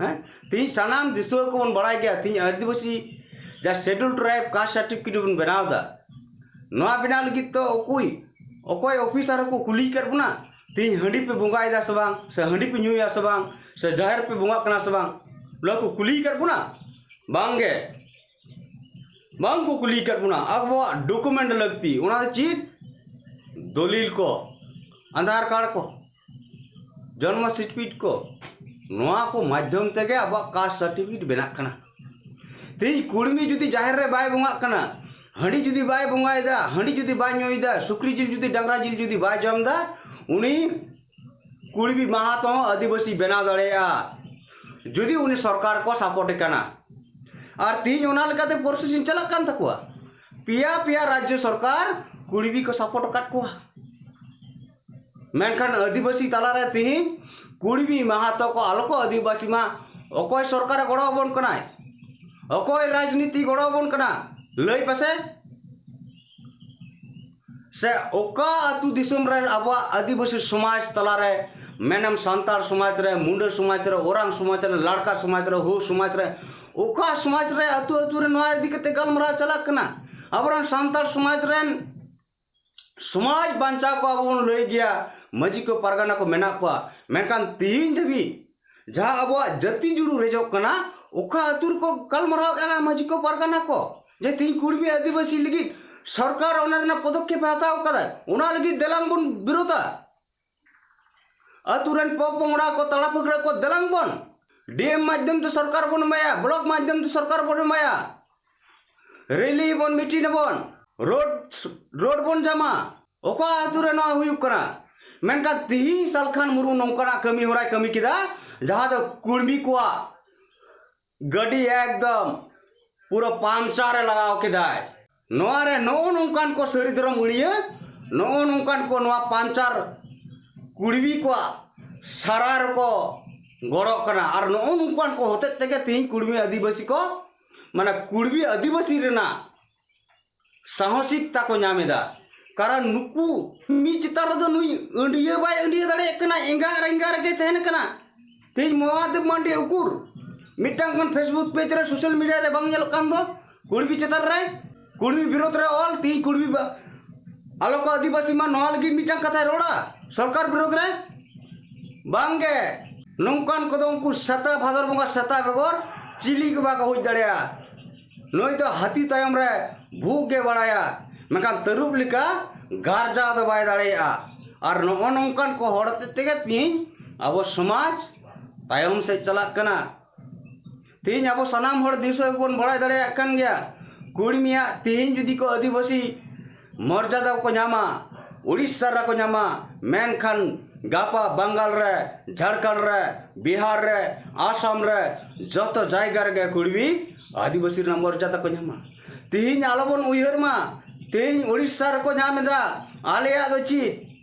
ᱦᱮᱸ, ᱛᱤᱦᱤᱧ ᱥᱟᱱᱟᱢ ᱫᱤᱥᱩᱣᱟᱹ ᱠᱚᱵᱚᱱ ᱵᱟᱲᱟᱭ ᱜᱮᱭᱟ, ᱛᱤᱦᱤᱧ ᱟᱹᱫᱤᱵᱟᱹᱥᱤ ᱡᱟᱦᱟᱸ Scheduled Tribe caste certificate ᱵᱚᱱ ᱵᱮᱱᱟᱣ ᱮᱫᱟ, ᱱᱚᱣᱟ ᱵᱮᱱᱟᱣ ᱞᱟᱹᱜᱤᱫ ᱛᱚ ᱚᱠᱚᱭ, ᱚᱠᱚᱭ ᱚᱯᱷᱤᱥᱟᱨ ᱦᱚᱸᱠᱚ ᱠᱩᱞᱤ ᱟᱠᱟᱫ ᱵᱚᱱᱟ, ᱛᱮᱦᱮᱧ ᱦᱟᱺᱰᱤ ᱯᱮ ᱵᱚᱸᱜᱟᱭᱮᱫᱟ ᱥᱮ ᱵᱟᱝ, ᱥᱮ ᱦᱟᱺᱰᱤ ᱯᱮ ᱧᱩᱭᱟ ᱥᱮ ᱵᱟᱝ, ᱥᱮ ᱡᱟᱦᱮᱨ ᱯᱮ ᱵᱚᱸᱜᱟᱜ ᱠᱟᱱᱟ ᱥᱮ ᱵᱟᱝ, ᱚᱱᱟ ᱠᱚ ᱠᱩᱞᱤ ᱟᱠᱟᱫ ᱵᱚᱱᱟ? ᱵᱟᱝᱜᱮ, ᱵᱟᱝ ᱠᱚ ᱠᱩᱞᱤ ᱟᱠᱟᱫ ᱵᱚᱱᱟ᱾ ᱟᱵᱚᱣᱟᱜ ᱰᱚᱠᱩᱢᱮᱱᱴ ᱞᱟᱹᱠᱛᱤ, ᱚᱱᱟ ᱫᱚ ᱪᱮᱫ? ᱫᱚᱞᱤᱞ ᱠᱚ, ᱟᱫᱷᱟᱨ ᱠᱟᱨᱰ ᱠᱚ, ᱡᱚᱱᱢᱚ ᱥᱟᱨᱴᱤᱯᱷᱤᱠᱮᱴ ᱠᱚ, ᱱᱚᱣᱟ ᱠᱚ ᱢᱟᱫᱽᱫᱷᱚᱢ ᱛᱮᱜᱮ ᱟᱵᱚᱣᱟᱜ ᱠᱟᱥᱴ ᱥᱟᱨᱴᱤᱯᱷᱤᱠᱮᱴ ᱵᱮᱱᱟᱜ ᱠᱟᱱᱟ᱾ ᱛᱮᱦᱮᱧ ᱠᱩᱲᱢᱤ ᱡᱩᱫᱤ ᱡᱟᱦᱮᱨ ᱨᱮ ᱵᱟᱭ ᱵᱚᱸᱜᱟᱜ ᱠᱟᱱᱟ, ᱦᱟᱺᱰᱤ ᱡᱩᱫᱤ ᱵᱟᱭ ᱵᱚᱸᱜᱟᱭᱮᱫᱟ, ᱦᱟᱺᱰᱤ ᱡᱩᱫᱤ ᱵᱟᱭ ᱧᱩᱭᱮᱫᱟ, ᱥᱩᱠᱨᱤ ᱡᱤᱞ ᱡᱩᱫᱤ, ᱰᱟᱝᱨᱟ ᱡᱤᱞ ᱡᱩᱫᱤ ᱵᱟᱭ ᱡᱚᱢ ᱮᱫᱟ, ᱩᱱᱤ ᱠᱩᱲᱢᱤ ᱢᱟᱦᱟᱛᱚ ᱦᱚᱸ ᱟᱹᱫᱤᱵᱟᱹᱥᱤ ᱵᱮᱱᱟᱣ ᱫᱟᱲᱮᱭᱟᱜᱼᱟ, ᱡᱩᱫᱤ ᱩᱱᱤ ᱥᱚᱨᱠᱟᱨ ᱠᱚ ᱥᱟᱯᱳᱨᱴ ᱮ ᱠᱟᱱᱟ᱾ ᱟᱨ ᱛᱤᱦᱤᱧ ᱚᱱᱟ ᱞᱮᱠᱟᱛᱮ ᱯᱨᱚᱥᱮᱥᱤᱝ ᱪᱟᱞᱟᱜ ᱠᱟᱱ ᱛᱟᱠᱚᱣᱟ᱾ ᱯᱮᱭᱟ ᱯᱮᱭᱟ ᱨᱟᱡᱽᱡᱚ ᱥᱚᱨᱠᱟᱨ ᱠᱩᱲᱢᱤ ᱠᱚ ᱥᱟᱯᱳᱨᱴ ᱟᱠᱟᱫ ᱠᱚᱣᱟ᱾ ᱢᱮᱱᱠᱷᱟᱱ ᱟᱹᱫᱤᱵᱟᱹᱥᱤ ᱛᱟᱞᱟᱨᱮ ᱛᱤᱦᱤᱧ ᱠᱩᱲᱢᱤ ᱢᱟᱦᱟᱛᱚ ᱠᱚ ᱟᱞᱚ ᱠᱚ ᱟᱹᱫᱤᱵᱟᱹᱥᱤ ᱢᱟ᱾ ᱚᱠᱚᱭ ᱥᱚᱨᱠᱟᱨᱮ ᱜᱚᱲᱚ ᱟᱵᱚᱱ ᱠᱟᱱᱟᱭ? ᱚᱠᱚᱭ ᱨᱟᱡᱽᱱᱤᱛᱤ ᱜᱚᱲᱚ ᱟᱵᱚᱱ ᱠᱟᱱᱟ? ᱞᱟᱹᱭ ᱯᱮᱥᱮ᱾ ᱥᱮ ᱚᱠᱟ ᱟᱹᱛᱩ ᱫᱤᱥᱚᱢ ᱨᱮ ᱟᱵᱚᱣᱟᱜ ᱟᱹᱫᱤᱵᱟᱹᱥᱤ ᱥᱚᱢᱟᱡᱽ ᱛᱟᱞᱟᱨᱮ, ᱢᱮᱱᱟᱢ ᱥᱟᱱᱛᱟᱲ ᱥᱚᱢᱟᱡᱽ ᱨᱮ, ᱢᱩᱱᱰᱟᱹ ᱥᱚᱢᱟᱡᱽ ᱨᱮ, ᱳᱨᱟᱝ ᱥᱚᱢᱟᱡᱽ ᱨᱮ, ᱞᱟᱲᱠᱟ ᱥᱚᱢᱟᱡᱽ ᱨᱮ, ᱦᱳ ᱥᱚᱢᱟᱡᱽ ᱨᱮ, ᱚᱠᱟ ᱥᱚᱢᱟᱡᱽ ᱨᱮ ᱟᱹᱛᱩ ᱟᱹᱛᱩ ᱨᱮ ᱱᱚᱣᱟ ᱤᱫᱤ ᱠᱟᱛᱮ ᱜᱟᱞᱢᱟᱨᱟᱣ ᱪᱟᱞᱟᱜ ᱠᱟᱱᱟ? ᱟᱵᱚᱨᱮᱱ ᱥᱟᱱᱛᱟᱲ ᱥᱚᱢᱟᱡᱽ ᱨᱮᱱ ᱥᱚᱢᱟᱡᱽ ᱵᱟᱧᱪᱟᱣ ᱠᱚ ᱟᱵᱚ ᱵᱚᱱ ᱞᱟᱹᱭ ᱜᱮᱭᱟ, ᱢᱟᱹᱡᱷᱤ ᱠᱚ ᱯᱟᱨᱜᱟᱱᱟ ᱠᱚ ᱢᱮᱱᱟᱜ ᱠᱚᱣᱟ, ᱢᱮᱱᱠᱷᱟᱱ ᱛᱤᱦᱤᱧ ᱫᱷᱟᱹᱵᱤᱡ ᱡᱟᱦᱟᱸ ᱟᱵᱚᱣᱟᱜ ᱡᱟᱹᱛᱤ ᱡᱩᱲᱩ ᱨᱮᱡᱚᱜ ᱠᱟᱱᱟ, ᱚᱠᱟ ᱟᱹᱛᱩ ᱨᱮᱠᱚ ᱜᱟᱞᱢᱟᱨᱟᱣᱮᱫᱼᱟ ᱢᱟᱹᱡᱷᱤ ᱠᱚ ᱯᱟᱨᱜᱟᱱᱟ ᱠᱚ ᱡᱮ ᱛᱤᱦᱤᱧ ᱠᱩᱲᱢᱤ ᱟᱹᱫᱤᱵᱟᱹᱥᱤ ᱞᱟᱹᱜᱤᱫ ᱥᱚᱨᱠᱟᱨ ᱚᱱᱟ ᱨᱮᱱᱟᱜ ᱯᱚᱫᱚᱠᱷᱮᱯ ᱮ ᱦᱟᱛᱟᱣ ᱠᱟᱫᱟ, ᱚᱱᱟ ᱞᱟᱹᱜᱤᱫ ᱫᱮᱞᱟᱝ ᱵᱚᱱ ᱵᱤᱨᱳᱫᱟ᱾ ᱟᱹᱛᱩ ᱨᱮᱱ ᱯᱚᱯᱚᱝᱲᱟ ᱠᱚ, ᱛᱟᱲᱟ ᱯᱷᱟᱹᱠᱲᱟᱹ ᱠᱚ, ᱫᱮᱞᱟᱝ ᱵᱚᱱ ᱰᱤ ᱮᱢ ᱢᱟᱫᱽᱫᱷᱚᱢ ᱛᱮ ᱥᱚᱨᱠᱟᱨ ᱵᱚᱱ ᱮᱢᱟᱭᱟ, ᱵᱞᱚᱠ ᱢᱟᱫᱽᱫᱷᱚᱢ ᱛᱮ ᱥᱚᱨᱠᱟᱨ ᱵᱚᱱ ᱮᱢᱟᱭᱟ, ᱨᱮᱞᱤ ᱵᱚᱱ, ᱢᱤᱴᱤᱝ ᱟᱵᱚᱱ, ᱨᱳᱰ, ᱨᱳᱰ ᱵᱚᱱ ᱡᱟᱢᱟ᱾ ᱚᱠᱟ ᱟᱹᱛᱩ ᱨᱮ ᱱᱚᱣᱟ ᱦᱩᱭᱩᱜ ᱠᱟᱱᱟ? ᱢᱮᱱᱠᱷᱟᱱ ᱛᱤᱦᱤᱧ ᱥᱟᱞᱠᱷᱟᱱ ᱢᱩᱨᱢᱩ ᱱᱚᱝᱠᱟᱱᱟᱜ ᱠᱟᱹᱢᱤ ᱦᱚᱨᱟᱭ ᱠᱟᱹᱢᱤ ᱠᱮᱫᱟ, ᱡᱟᱦᱟᱸ ᱫᱚ ᱠᱩᱲᱢᱤ ᱠᱚᱣᱟᱜ ᱜᱟᱹᱰᱤ ᱮᱠᱫᱚᱢ ᱯᱩᱨᱟᱹ ᱯᱟᱢᱪᱟᱨ ᱮ ᱞᱟᱜᱟᱣ ᱠᱮᱫᱟᱭ᱾ ᱱᱚᱣᱟ ᱨᱮ ᱱᱚᱜᱼᱚ ᱱᱚᱝᱠᱟᱱ ᱠᱚ ᱥᱟᱹᱨᱤ ᱫᱷᱚᱨᱚᱢ ᱟᱹᱲᱤᱭᱟᱹ, ᱱᱚᱜᱼᱚ ᱱᱚᱝᱠᱟᱱ ᱠᱚ ᱱᱚᱣᱟ ᱯᱟᱢᱪᱟᱨ ᱠᱩᱲᱢᱤ ᱠᱚᱣᱟᱜ ᱥᱟᱨᱟ ᱨᱮᱠᱚ ᱜᱚᱲᱚᱜ ᱠᱟᱱᱟ᱾ ᱟᱨ ᱱᱚᱜᱼᱚ ᱱᱚᱝᱠᱟᱱ ᱠᱚ ᱦᱚᱛᱮᱡ ᱛᱮᱜᱮ ᱛᱤᱦᱤᱧ ᱠᱩᱲᱢᱤ ᱟᱹᱫᱤᱵᱟᱹᱥᱤ ᱠᱚ, ᱢᱟᱱᱮ ᱠᱩᱲᱢᱤ ᱟᱹᱫᱤᱵᱟᱹᱥᱤ ᱨᱮᱱᱟᱜ ᱥᱟᱦᱚᱥᱤᱠ ᱛᱟᱠᱚ ᱧᱟᱢ ᱮᱫᱟ᱾ ᱠᱟᱨᱚᱱ ᱱᱩᱠᱩ ᱢᱤᱫ ᱪᱮᱛᱟᱱ ᱨᱮᱫᱚ ᱱᱩᱭ ᱟᱹᱰᱤᱭᱟᱹ ᱵᱟᱭ ᱟᱹᱰᱤᱭᱟᱹ ᱫᱟᱲᱮᱭᱟᱜ ᱠᱟᱱᱟ, ᱮᱸᱜᱟ ᱟᱨ ᱮᱸᱜᱟ ᱨᱮᱜᱮ ᱛᱟᱦᱮᱱ ᱠᱟᱱᱟ᱾ ᱛᱮᱦᱮᱧ ᱢᱚᱦᱟᱫᱮᱵ ᱢᱟᱱᱰᱤ ᱩᱠᱩᱨ ᱢᱤᱫᱴᱟᱝ ᱠᱷᱚᱱ ᱯᱷᱮᱥᱵᱩᱠ ᱯᱮᱡᱽ ᱨᱮ, ᱥᱳᱥᱟᱞ ᱢᱤᱰᱤᱭᱟ ᱨᱮ ᱵᱟᱝ ᱧᱮᱞᱚᱜ ᱠᱟᱱ ᱫᱚ? ᱠᱩᱲᱢᱤ ᱪᱮᱛᱟᱱ ᱨᱮ, ᱠᱩᱲᱢᱤ ᱵᱤᱨᱳᱫᱷ ᱨᱮ ᱚᱞ, ᱛᱮᱦᱮᱧ ᱠᱩᱲᱢᱤ ᱵᱟ-, ᱟᱞᱚ ᱠᱚ ᱟᱹᱫᱤᱵᱟᱹᱥᱤ ᱢᱟ ᱱᱚᱣᱟ ᱞᱟᱹᱜᱤᱫ ᱢᱤᱫᱴᱟᱝ ᱠᱟᱛᱷᱟᱭ ᱨᱚᱲᱟ ᱥᱚᱨᱠᱟᱨ ᱵᱤᱨᱳᱫᱷ ᱨᱮ? ᱵᱟᱝᱜᱮ᱾ ᱱᱚᱝᱠᱟᱱ ᱠᱚᱫᱚ ᱩᱱᱠᱩ ᱥᱮᱛᱟ, ᱵᱷᱟᱫᱚᱨ ᱵᱚᱸᱜᱟ ᱥᱮᱛᱟ ᱵᱮᱜᱚᱨ ᱪᱤᱞᱤ ᱜᱮ ᱵᱟᱠᱚ ᱦᱩᱭ ᱫᱟᱲᱮᱭᱟᱜᱼᱟ᱾ ᱱᱩᱭ ᱫᱚ ᱦᱟᱹᱛᱤ ᱛᱟᱭᱚᱢ ᱨᱮ ᱵᱷᱩᱜ ᱜᱮ ᱵᱟᱲᱟᱭᱟ, ᱢᱮᱱᱠᱷᱟᱱ ᱛᱟᱹᱨᱩᱵ ᱞᱮᱠᱟ ᱜᱟᱨᱡᱟᱣ ᱫᱚ ᱵᱟᱭ ᱫᱟᱲᱮᱭᱟᱜᱼᱟ᱾ ᱟᱨ ᱱᱚᱜᱼᱚ ᱱᱚᱝᱠᱟᱱ ᱠᱚ ᱦᱚᱲ ᱦᱚᱛᱮᱡ ᱛᱮᱜᱮ ᱛᱤᱦᱤᱧ ᱟᱵᱚ ᱥᱚᱢᱟᱡᱽ ᱛᱟᱭᱚᱢ ᱥᱮᱫ ᱪᱟᱞᱟᱜ ᱠᱟᱱᱟ᱾ ᱛᱤᱦᱤᱧ ᱟᱵᱚ ᱥᱟᱱᱟᱢ ᱦᱚᱲ ᱫᱤᱥᱚᱢ ᱵᱚᱱ ᱵᱟᱲᱟᱭ ᱫᱟᱲᱮᱭᱟᱜ ᱠᱟᱱ ᱜᱮᱭᱟ, ᱠᱩᱲᱢᱤᱭᱟᱜ ᱛᱤᱦᱤᱧ ᱡᱩᱫᱤ ᱠᱚ ᱟᱹᱫᱤᱵᱟᱹᱥᱤ ᱢᱚᱨᱡᱟᱫᱟ ᱠᱚ ᱧᱟᱢᱟ, ᱩᱲᱤᱥᱥᱟ ᱨᱮᱠᱚ ᱧᱟᱢᱟ, ᱢᱮᱱᱠᱷᱟᱱ ᱜᱟᱯᱟ ᱵᱟᱝᱜᱟᱞ ᱨᱮ, ᱡᱷᱟᱲᱠᱷᱚᱸᱰ ᱨᱮ, ᱵᱤᱦᱟᱨ ᱨᱮ, ᱟᱥᱟᱢ ᱨᱮ, ᱡᱚᱛᱚ ᱡᱟᱭᱜᱟ ᱨᱮᱜᱮ ᱠᱩᱲᱢᱤ ᱟᱹᱫᱤᱵᱟᱹᱥᱤ ᱨᱮᱱᱟᱜ ᱢᱚᱨᱡᱟᱫᱟ ᱠᱚ ᱧᱟᱢᱟ᱾ ᱛᱤᱦᱤᱧ ᱟᱞᱚᱵᱚᱱ ᱩᱭᱦᱟᱹᱨ ᱢᱟ, ᱛᱤᱦᱤᱧ ᱩᱲᱤᱥᱥᱟ ᱨᱮᱠᱚ ᱧᱟᱢ ᱮᱫᱟ, ᱟᱞᱮᱭᱟᱜ ᱫᱚ ᱪᱮᱫ?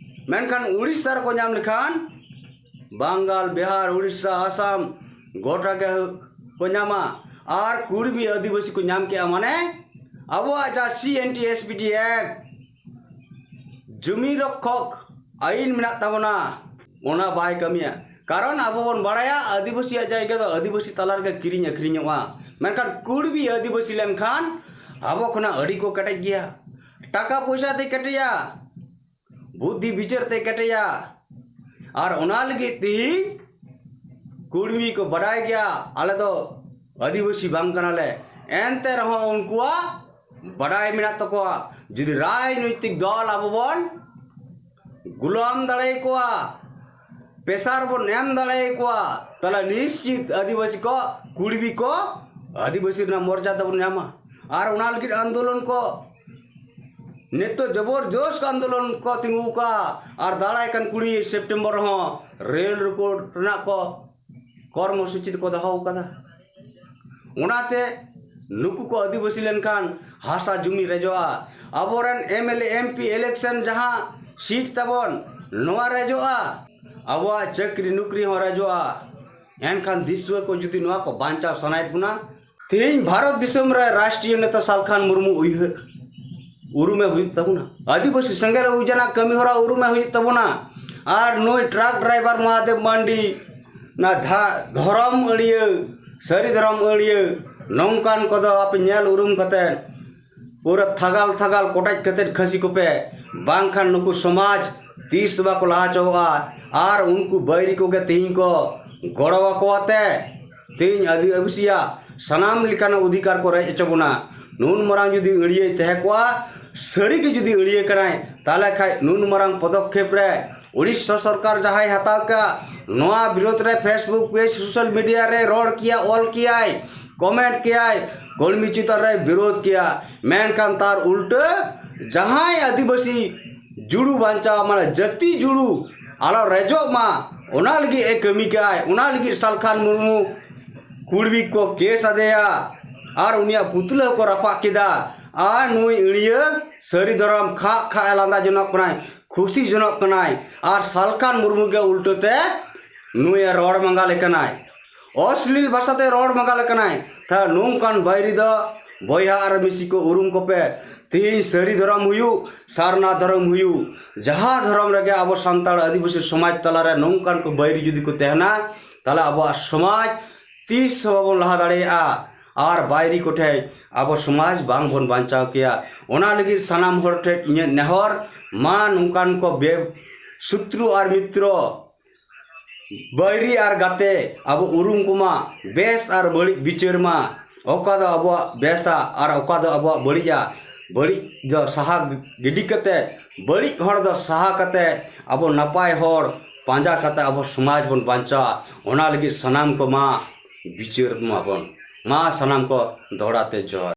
ᱢᱮᱱᱠᱷᱟᱱ ᱩᱲᱤᱥᱥᱟ ᱨᱮᱠᱚ ᱧᱟᱢ ᱞᱮᱠᱷᱟᱱ ᱵᱟᱝᱜᱟᱞ, ᱵᱤᱦᱟᱨ, ᱩᱲᱤᱥᱥᱟ, ᱟᱥᱟᱢ ᱜᱚᱴᱟ ᱜᱮ ᱠᱚ ᱧᱟᱢᱟ᱾ ᱟᱨ ᱠᱩᱲᱢᱤ ᱟᱹᱫᱤᱵᱟᱹᱥᱤ ᱠᱚ ᱧᱟᱢ ᱠᱮᱜᱼᱟ, ᱢᱟᱱᱮ ᱟᱵᱚᱣᱟᱜ ᱡᱟᱦᱟᱸ C N T S P T act, ᱡᱩᱢᱤ ᱨᱚᱠᱠᱷᱚᱠ ᱟᱹᱭᱤᱱ ᱢᱮᱱᱟᱜ ᱛᱟᱵᱚᱱᱟ, ᱚᱱᱟ ᱵᱟᱭ ᱠᱟᱹᱢᱤᱭᱟ᱾ ᱠᱟᱨᱚᱱ ᱟᱵᱚ ᱵᱚᱱ ᱵᱟᱲᱟᱭᱟ, ᱟᱹᱫᱤᱵᱟᱹᱥᱤᱭᱟᱜ ᱡᱟᱭᱜᱟ ᱫᱚ ᱟᱹᱫᱤᱵᱟᱹᱥᱤ ᱛᱟᱞᱟ ᱨᱮᱜᱮ ᱠᱤᱨᱤᱧ ᱟᱹᱠᱷᱨᱤᱧᱚᱜᱼᱟ᱾ ᱢᱮᱱᱠᱷᱟᱱ ᱠᱩᱲᱢᱤ ᱟᱹᱫᱤᱵᱟᱹᱥᱤ ᱞᱮᱱᱠᱷᱟᱱ ᱟᱵᱚ ᱠᱷᱚᱱᱟᱜ ᱟᱹᱰᱤ ᱠᱚ ᱠᱮᱴᱮᱡ ᱜᱮᱭᱟ, ᱴᱟᱠᱟ ᱯᱚᱭᱥᱟ ᱛᱮ ᱠᱮᱴᱮᱡᱟ, ᱵᱩᱫᱽᱫᱷᱤ ᱵᱤᱪᱟᱹᱨ ᱛᱮ ᱠᱮᱴᱮᱡᱟ᱾ ᱟᱨ ᱚᱱᱟ ᱞᱟᱹᱜᱤᱫ ᱛᱮᱦᱤᱧ ᱠᱩᱲᱢᱤ ᱠᱚ ᱵᱟᱰᱟᱭ ᱜᱮᱭᱟ, ᱟᱞᱮ ᱫᱚ ᱟᱹᱫᱤᱵᱟᱹᱥᱤ ᱵᱟᱝ ᱠᱟᱱᱟᱞᱮ᱾ ᱮᱱᱛᱮ ᱨᱮᱦᱚᱸ ᱩᱱᱠᱩᱣᱟᱜ ᱵᱟᱰᱟᱭ ᱢᱮᱱᱟᱜ ᱛᱟᱠᱚᱣᱟ, ᱡᱩᱫᱤ ᱨᱟᱡᱽᱱᱳᱭᱛᱤᱠ ᱫᱚᱞ ᱟᱵᱚ ᱵᱚᱱ ᱜᱩᱞᱟᱢ ᱫᱟᱲᱮᱭᱟᱠᱚᱣᱟ, ᱯᱮᱥᱟᱨ ᱵᱚᱱ ᱮᱢ ᱫᱟᱲᱮᱭᱟᱠᱚᱣᱟ, ᱛᱟᱦᱞᱮ ᱱᱤᱥᱪᱤᱛ ᱟᱹᱫᱤᱵᱟᱹᱥᱤ ᱠᱚ, ᱠᱩᱲᱢᱤ ᱠᱚ ᱟᱹᱫᱤᱵᱟᱹᱥᱤ ᱨᱮᱱᱟᱜ ᱢᱚᱨᱡᱟᱫᱟ ᱵᱚᱱ ᱧᱟᱢᱟ᱾ ᱟᱨ ᱚᱱᱟ ᱞᱟᱹᱜᱤᱫ ᱟᱱᱫᱳᱞᱚᱱ ᱠᱚ ᱱᱤᱛᱚᱜ ᱡᱚᱵᱚᱨᱡᱚᱥᱛ ᱟᱱᱫᱳᱞᱚᱱ ᱠᱚ ᱛᱤᱸᱜᱩ ᱟᱠᱟᱫᱼᱟ᱾ ᱟᱨ ᱫᱟᱨᱟᱭ ᱠᱟᱱ ᱠᱩᱲᱤ ᱥᱮᱯᱴᱮᱢᱵᱚᱨ ᱨᱮᱦᱚᱸ ᱨᱮᱞ ᱨᱳᱠᱳ ᱨᱮᱱᱟᱜ ᱠᱚ ᱠᱚᱨᱢᱚ ᱥᱩᱪᱤ ᱫᱚᱠᱚ ᱫᱚᱦᱚ ᱟᱠᱟᱫᱟ᱾ ᱚᱱᱟᱛᱮ ᱱᱩᱠᱩ ᱠᱚ ᱟᱹᱫᱤᱵᱟᱹᱥᱤ ᱞᱮᱱᱠᱷᱟᱱ ᱦᱟᱥᱟ ᱡᱩᱢᱤ ᱨᱮᱡᱚᱜᱼᱟ, ᱟᱵᱚᱨᱮᱱ M L A, M P election ᱡᱟᱦᱟᱸ ᱥᱤᱴ ᱛᱟᱵᱚᱱ, ᱱᱚᱣᱟ ᱨᱮᱡᱚᱜᱼᱟ, ᱟᱵᱚᱣᱟᱜ ᱪᱟᱹᱠᱨᱤ ᱱᱩᱠᱨᱤ ᱦᱚᱸ ᱨᱮᱡᱚᱜᱼᱟ᱾ ᱮᱱᱠᱷᱟᱱ ᱫᱤᱥᱩᱣᱟᱹ ᱠᱚ ᱡᱩᱫᱤ ᱱᱚᱣᱟ ᱠᱚ ᱵᱟᱧᱪᱟᱣ ᱥᱟᱱᱟᱭᱮᱫ ᱵᱚᱱᱟ, ᱛᱮᱦᱮᱧ ᱵᱷᱟᱨᱚᱛ ᱫᱤᱥᱚᱢ ᱨᱮ ᱨᱟᱥᱴᱨᱤᱭᱚ ᱱᱮᱛᱟ ᱥᱟᱞᱠᱷᱟᱱ ᱢᱩᱨᱢᱩ ᱩᱭᱦᱟᱹᱨ ᱩᱨᱩᱢᱮ ᱦᱩᱭᱩᱜ ᱛᱟᱵᱚᱱᱟ᱾ ᱟᱹᱫᱤᱵᱟᱹᱥᱤ ᱥᱮᱸᱜᱮᱞ ᱚᱵᱷᱤᱡᱟᱱᱟᱜ ᱠᱟᱹᱢᱤ ᱦᱚᱨᱟ ᱩᱨᱩᱢᱮ ᱦᱩᱭᱩᱜ ᱛᱟᱵᱚᱱᱟ᱾ ᱟᱨ ᱱᱩᱭ ᱴᱨᱟᱠ ᱰᱨᱟᱭᱵᱷᱟᱨ ᱢᱚᱦᱟᱫᱮᱵ ᱢᱟᱱᱰᱤ, ᱚᱱᱟ ᱫᱷᱟ-, ᱫᱷᱚᱨᱚᱢ ᱟᱹᱲᱤᱭᱟᱹ, ᱥᱟᱹᱨᱤ ᱫᱷᱚᱨᱚᱢ ᱟᱹᱲᱤᱭᱟᱹ, ᱱᱚᱝᱠᱟᱱ ᱠᱚᱫᱚ ᱟᱯᱮ ᱧᱮᱞ ᱩᱨᱩᱢ ᱠᱟᱛᱮ ᱯᱩᱨᱟᱹ ᱛᱷᱟᱜᱟᱞ ᱛᱷᱟᱜᱟᱞ ᱠᱚᱴᱮᱡ ᱠᱟᱛᱮᱫ ᱠᱷᱟᱹᱥᱤ ᱠᱚᱯᱮ, ᱵᱟᱝᱠᱷᱟᱱ ᱱᱩᱠᱩ ᱥᱚᱢᱟᱡᱽ ᱛᱤᱥ ᱵᱟᱠᱚ ᱞᱟᱦᱟ ᱪᱚᱣᱟᱜᱼᱟ᱾ ᱟᱨ ᱩᱱᱠᱩ ᱵᱟᱹᱭᱨᱤ ᱠᱚᱜᱮ ᱛᱮᱦᱮᱧ ᱠᱚ ᱜᱚᱲᱚ ᱟᱠᱚᱣᱟ ᱛᱮ ᱛᱮᱦᱮᱧ ᱟᱹᱫᱤᱵᱟᱹᱥᱤᱭᱟᱜ ᱥᱟᱱᱟᱢ ᱞᱮᱠᱟᱱᱟᱜ ᱚᱫᱷᱤᱠᱟᱨ ᱠᱚ ᱨᱮᱡ ᱦᱚᱪᱚ ᱵᱚᱱᱟ᱾ ᱱᱩᱱ ᱢᱟᱨᱟᱝ ᱡᱩᱫᱤ ᱟᱹᱲᱤᱭᱟᱹᱭ ᱛᱟᱦᱮᱸ ᱠᱚᱜᱼᱟ, ᱥᱟᱹᱨᱤ ᱜᱮ ᱡᱩᱫᱤ ᱟᱹᱲᱤᱭᱟᱹ ᱠᱟᱱᱟᱭ, ᱛᱟᱦᱚᱞᱮ ᱠᱷᱟᱡ ᱱᱩᱱ ᱢᱟᱨᱟᱝ ᱯᱚᱫᱚᱠᱷᱮᱯ ᱨᱮ ᱩᱲᱤᱥᱥᱟ ᱥᱚᱨᱠᱟᱨ ᱡᱟᱦᱟᱸᱭ ᱦᱟᱛᱟᱣ ᱠᱟᱜ, ᱱᱚᱣᱟ ᱵᱤᱨᱳᱫᱷ ᱨᱮ Facebook page, social media ᱨᱮ ᱨᱚᱲ ᱠᱮᱭᱟ, ᱚᱞ ᱠᱮᱭᱟᱭ, comment ᱠᱮᱭᱟᱭ, ᱠᱚᱞᱢᱤ ᱪᱮᱛᱟᱱ ᱨᱮ ᱵᱤᱨᱳᱫᱷ ᱠᱮᱭᱟ᱾ ᱢᱮᱱᱠᱷᱟᱱ ᱛᱟᱨ ᱩᱞᱴᱟᱹ ᱡᱟᱦᱟᱸᱭ ᱟᱹᱫᱤᱵᱟᱹᱥᱤ ᱡᱩᱲᱩ ᱵᱟᱧᱪᱟᱣ, ᱢᱟᱱᱮ ᱡᱟᱹᱛᱤ ᱡᱩᱲᱩ ᱟᱞᱚ ᱨᱮᱡᱚᱜ ᱢᱟ, ᱚᱱᱟ ᱞᱟᱹᱜᱤᱫ ᱮ ᱠᱟᱹᱢᱤ ᱠᱟᱜᱼᱟᱭ᱾ ᱚᱱᱟ ᱞᱟᱹᱜᱤᱫ ᱥᱟᱞᱠᱷᱟᱱ ᱢᱩᱨᱢᱩ ᱠᱩᱲᱵᱤ ᱠᱚ ᱠᱮᱥ ᱟᱫᱮᱭᱟ ᱟᱨ ᱩᱱᱤᱭᱟᱜ ᱯᱩᱛᱞᱟᱹ ᱠᱚ ᱨᱟᱯᱟᱜ ᱠᱮᱫᱟ᱾ ᱟᱨ ᱱᱩᱭ ᱟᱹᱲᱤᱭᱟᱹ ᱥᱟᱹᱨᱤ ᱫᱷᱚᱨᱚᱢ ᱠᱷᱟᱜ ᱠᱷᱟᱜ ᱮ ᱞᱟᱸᱫᱟ ᱡᱚᱱᱚᱜ ᱠᱟᱱᱟᱭ, ᱠᱷᱩᱥᱤ ᱡᱚᱱᱚᱜ ᱠᱟᱱᱟᱭ᱾ ᱟᱨ ᱥᱟᱞᱠᱷᱟᱱ ᱢᱩᱨᱢᱩ ᱜᱮ ᱩᱞᱴᱟᱹ ᱛᱮ ᱱᱩᱭᱮ ᱨᱚᱲ ᱢᱟᱸᱜᱟᱞᱮ ᱠᱟᱱᱟᱭ, ᱚᱥᱞᱤᱞ ᱵᱷᱟᱥᱟᱛᱮ ᱨᱚᱲ ᱢᱟᱸᱜᱟᱞᱮ ᱠᱟᱱᱟᱭ᱾ ᱛᱟᱦᱞᱮ ᱱᱚᱝᱠᱟᱱ ᱵᱟᱹᱭᱨᱤ ᱫᱚ ᱵᱚᱭᱦᱟ ᱟᱨ ᱢᱤᱥᱤ ᱠᱚ ᱩᱨᱩᱢ ᱠᱚᱯᱮ᱾ ᱛᱮᱦᱮᱧ ᱥᱟᱹᱨᱤ ᱫᱷᱚᱨᱚᱢ ᱦᱩᱭᱩᱜ, ᱥᱟᱨᱱᱟ ᱫᱷᱚᱨᱚᱢ ᱦᱩᱭᱩᱜ, ᱡᱟᱦᱟᱸ ᱫᱷᱚᱨᱚᱢ ᱨᱮᱜᱮ ᱟᱵᱚ ᱥᱟᱱᱛᱟᱲ ᱟᱹᱫᱤᱵᱟᱹᱥᱤ ᱥᱚᱢᱟᱡᱽ ᱛᱟᱞᱟᱨᱮ ᱱᱚᱝᱠᱟᱱ ᱠᱚ ᱵᱟᱹᱭᱨᱤ ᱡᱩᱫᱤ ᱠᱚ ᱛᱟᱦᱮᱱᱟ, ᱛᱟᱦᱞᱮ ᱟᱵᱚᱣᱟᱜ ᱥᱚᱢᱟᱡᱽ ᱛᱤᱥ ᱦᱚᱸ ᱵᱟᱵᱚᱱ ᱞᱟᱦᱟ ᱫᱟᱲᱮᱭᱟᱜᱼᱟ᱾ ᱟᱨ ᱵᱟᱹᱭᱨᱤ ᱠᱚᱴᱷᱮᱱ ᱟᱵᱚ ᱥᱚᱢᱟᱡᱽ ᱵᱟᱝ ᱵᱚᱱ ᱵᱟᱧᱪᱟᱣ ᱠᱮᱭᱟ᱾ ᱚᱱᱟ ᱞᱟᱹᱜᱤᱫ ᱥᱟᱱᱟᱢ ᱦᱚᱲ ᱴᱷᱮᱱ ᱤᱧᱟᱹᱜ ᱱᱮᱦᱚᱨ, ᱢᱟ ᱱᱚᱝᱠᱟᱱ ᱠᱚ ᱵᱮ-, ᱥᱩᱛᱨᱩ ᱟᱨ ᱢᱤᱛᱨᱚ, ᱵᱟᱹᱭᱨᱤ ᱟᱨ ᱜᱟᱛᱮ ᱟᱵᱚ ᱩᱨᱩᱢ ᱠᱚᱢᱟ, ᱵᱮᱥ ᱟᱨ ᱵᱟᱹᱲᱤᱡ ᱵᱤᱪᱟᱹᱨ ᱢᱟ, ᱚᱠᱟ ᱫᱚ ᱟᱵᱚᱣᱟᱜ ᱵᱮᱥᱟ ᱟᱨ ᱚᱠᱟ ᱫᱚ ᱟᱵᱚᱣᱟᱜ ᱵᱟᱹᱲᱤᱡᱼᱟ᱾ ᱵᱟᱹᱲᱤᱡ ᱫᱚ ᱥᱟᱦᱟ ᱜᱤᱰᱤ ᱠᱟᱛᱮ, ᱵᱟᱹᱲᱤᱡ ᱦᱚᱲ ᱫᱚ ᱥᱟᱦᱟ ᱠᱟᱛᱮ, ᱟᱵᱚ ᱱᱟᱯᱟᱭ ᱦᱚᱲ ᱯᱟᱸᱡᱟ ᱠᱟᱛᱮ ᱟᱵᱚ ᱥᱚᱢᱟᱡᱽ ᱵᱚᱱ ᱵᱟᱧᱪᱟᱣᱟ᱾ ᱚᱱᱟ ᱞᱟᱹᱜᱤᱫ ᱥᱟᱱᱟᱢ ᱠᱚ ᱢᱟ ᱵᱤᱪᱟᱹᱨ ᱢᱟᱵᱚᱱ᱾ ᱢᱟ ᱥᱟᱱᱟᱢ ᱠᱚ ᱫᱚᱦᱲᱟ ᱛᱮ ᱡᱚᱦᱟᱨ᱾